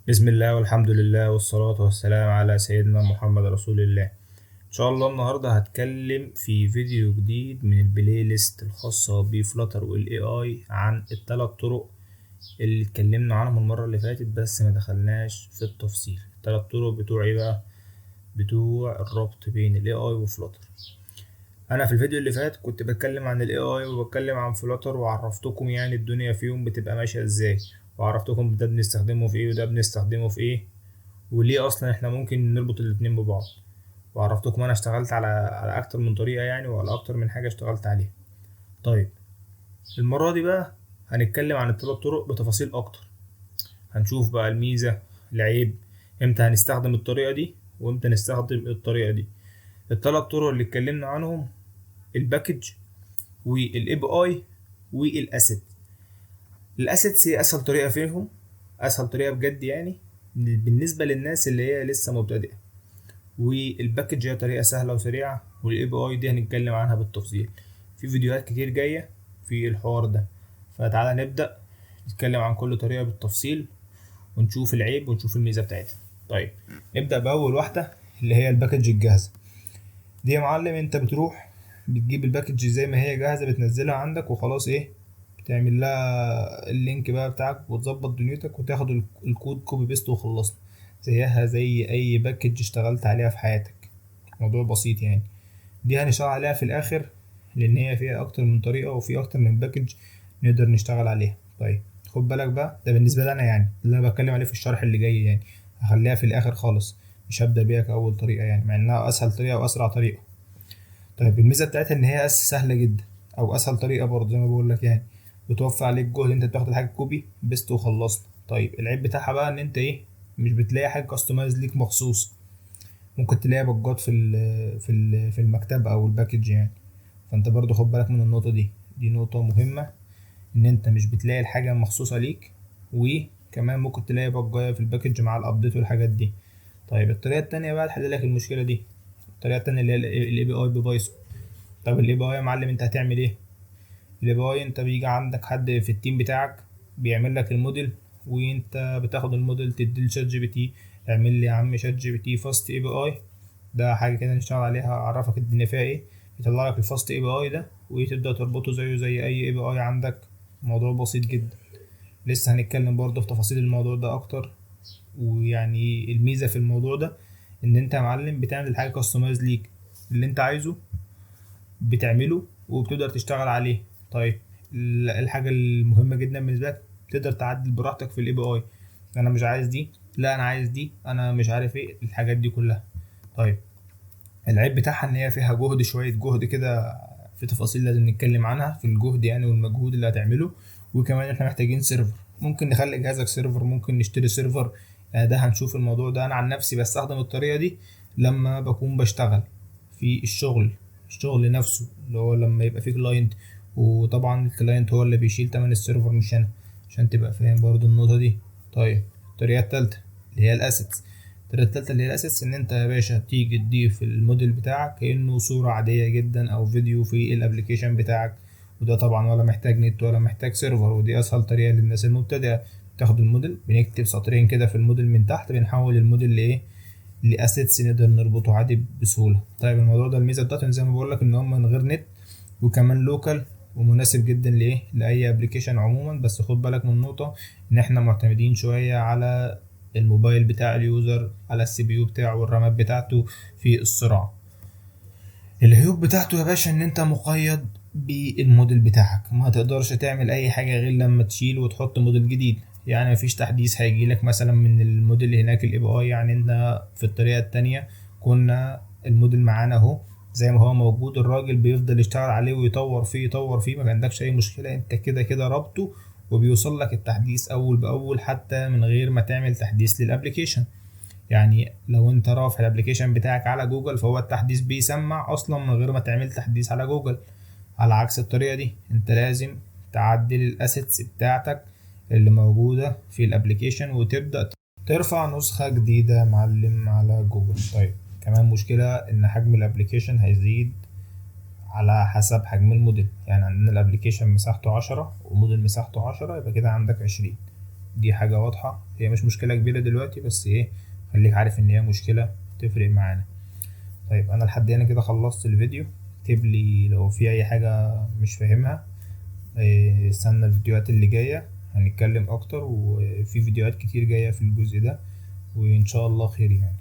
بسم الله والحمد لله والصلاة والسلام على سيدنا محمد رسول الله. إن شاء الله النهاردة هتكلم في فيديو جديد من ال playlist الخاصة ب Flutter وال AI عن الثلاث طرق اللي اتكلمنا عنهم المرة اللي فاتت، بس ما دخلناش في التفصيل. الثلاث طرق بتوع ايه بقى؟ بتوع الربط بين ال AI و Flutter. انا في الفيديو اللي فات كنت بتكلم عن ال AI وبتكلم عن Flutter، وعرفتكم يعني الدنيا فيهم بتبقى ماشية ازاي، وعرفتكم ده بنستخدمه في ايه وده بنستخدمه في ايه، وليه اصلا احنا ممكن نربط الاتنين ببعض، وعرفتكم انا اشتغلت على اكتر من طريقة يعني، وعلى اكتر من حاجة اشتغلت عليها. طيب المرة دي بقى هنتكلم عن الثلاث طرق بتفاصيل اكتر، هنشوف بقى الميزة، العيب، امتى هنستخدم الطريقة دي وامتى نستخدم الطريقة دي. الثلاث طرق اللي اتكلمنا عنهم ال package وال API وال asset. ال assets هي اسهل طريقه فيهم، اسهل طريقه بجد يعني بالنسبة للناس اللي هي لسه مبتدئة، وال package هي طريقه سهلة وسريعة، وال API دي هنتكلم عنها بالتفصيل في فيديوهات كتير جاية في الحوار ده. فتعالى نبدا نتكلم عن كل طريقه بالتفصيل ونشوف العيب ونشوف الميزة بتاعتها. طيب نبدا باول واحدة اللي هي ال package الجاهزة. دي يا معلم انت بتروح بتجيب ال package زي ما هي جاهزة، بتنزلها عندك وخلاص، ايه بتعمل لها ال link بقى بتاعك وتظبط دنيتك وتاخد الكود copy paste وخلصنا، زيها زي اي package اشتغلت عليها في حياتك. موضوع بسيط يعني. دي هنشتغل عليها في الاخر لان هي فيها اكتر من طريقه وفي اكتر من package نقدر نشتغل عليها. طيب خد بالك بقى، ده بالنسبة لي انا يعني اللي انا بتكلم عليه في الشرح اللي جاي يعني، هخليها في الاخر خالص، مش هبدا بيها كاول طريقه يعني، مع انها اسهل طريقه واسرع طريقه. طيب الميزة بتاعتها ان هي سهلة جدا، او اسهل طريقه برضه زي ما بقول لك يعني، بتوفر عليك جهد، انت بتاخد الحاجة copy paste وخلصت. طيب العيب بتاعها بقى ان انت ايه، مش بتلاقي حاجة customize ليك مخصوص، ممكن تلاقي بجات في المكتبة او ال package يعني. فانت برضو خد بالك من النقطة دي، دي نقطة مهمة، ان انت مش بتلاقي الحاجة مخصوصة ليك، وكمان ممكن تلاقي بجاية في ال package مع ال update والحاجات دي. طيب الطريقة التانية بقى تحل لك المشكلة دي، الطريقة التانية اللي هي ال API ب Python. طب ال API يا معلم انت هتعمل ايه؟ ال API انت بيجي عندك حد في ال team بتاعك بيعمل لك الموديل، وانت بتاخد الموديل تديه ل ChatGPT، اعمل لي يا عم شات جي بي تي فاست اي بي اي، ده حاجة كده نشتغل عليها، اعرفك الدنيا فيها ايه. يطلع لك ال fast API ده وتبدا تربطه زيه زي اي API عندك. موضوع بسيط جدا، لسه هنتكلم برضه في تفاصيل الموضوع ده اكتر. ويعني الميزة في الموضوع ده ان انت يا معلم بتعمل حاجة customize ليك، اللي انت عايزه بتعمله وبتقدر تشتغل عليه. طيب الحاجة المهمة جدا بالنسبة لك، تقدر تعدل براحتك في ال API، انا مش عايز دي، لا انا عايز دي، انا مش عارف ايه الحاجات دي كلها. طيب العيب بتاعها ان هي فيها جهد، شوية جهد كده في تفاصيل لازم نتكلم عنها في الجهد يعني والمجهود اللي هتعمله. وكمان احنا محتاجين server، ممكن نخلي جهازك server، ممكن نشتري server، ده هنشوف الموضوع ده. انا عن نفسي بستخدم الطريقة دي لما بكون بشتغل في الشغل، الشغل نفسه اللي هو لما يبقى فيه client، وطبعا ال client هو اللي بيشيل تمن ال server مش انا، عشان تبقى فاهم برضو النقطة دي. طيب الطريقة التالتة اللي هي ال assets. الطريقة التالتة اللي هي ال assets، ان انت يا باشا تيجي تضيف الموديل بتاعك كأنه صورة عادية جدا او فيديو في ال application بتاعك، وده طبعا ولا محتاج نت ولا محتاج server، ودي اسهل طريقة للناس المبتدئة. تاخد الموديل، بنكتب سطرين كده في الموديل من تحت، بنحول الموديل لايه، ل assets نقدر نربطه عادي بسهولة. طيب الموضوع ده الميزة بتاعته زي ما بقول لك ان هم من غير نت، وكمان local، ومناسب جدا لايه، لاي application عموما. بس خد بالك من نقطة، ان احنا معتمدين شوية على الموبايل بتاع ال user، على ال CPU بتاعه والرامات بتاعته في السرعة. العيوب بتاعته يا باشا ان انت مقيد بالموديل بتاعك، ما تقدرش تعمل اي حاجة غير لما تشيل وتحط موديل جديد، يعني مفيش تحديث هيجيلك مثلا من الموديل هناك ال API. يعني انت في الطريقة التانية كنا الموديل معانا اهو زي ما هو موجود، الراجل بيفضل يشتغل عليه ويطور فيه يطور فيه، ما عندكش اي مشكلة، انت كده كده رابطه وبيوصل لك التحديث اول باول حتى من غير ما تعمل تحديث لل application. يعني لو انت رافع ال application بتاعك على جوجل فهو التحديث بيسمع اصلا من غير ما تعمل تحديث على جوجل. على عكس الطريقة دي انت لازم تعدل ال assets بتاعتك اللي موجودة في ال application وتبدأ ترفع نسخة جديدة معلم على جوجل. طيب كمان مشكلة ان حجم ال application هيزيد على حسب حجم الموديل، يعني عندنا ال application مساحته 10 وموديل مساحته 10، يبقى كده عندك 20. دي حاجة واضحة، هي مش مشكلة كبيرة دلوقتي، بس ايه، خليك عارف ان هي مشكلة تفرق معانا. طيب انا لحد هنا كده خلصت الفيديو. اكتب لي لو في اي حاجة مش فاهمها، استنى الفيديوهات اللي جاية هنتكلم اكتر، وفي فيديوهات كتير جاية في الجزء ده، وان شاء الله خير يعني.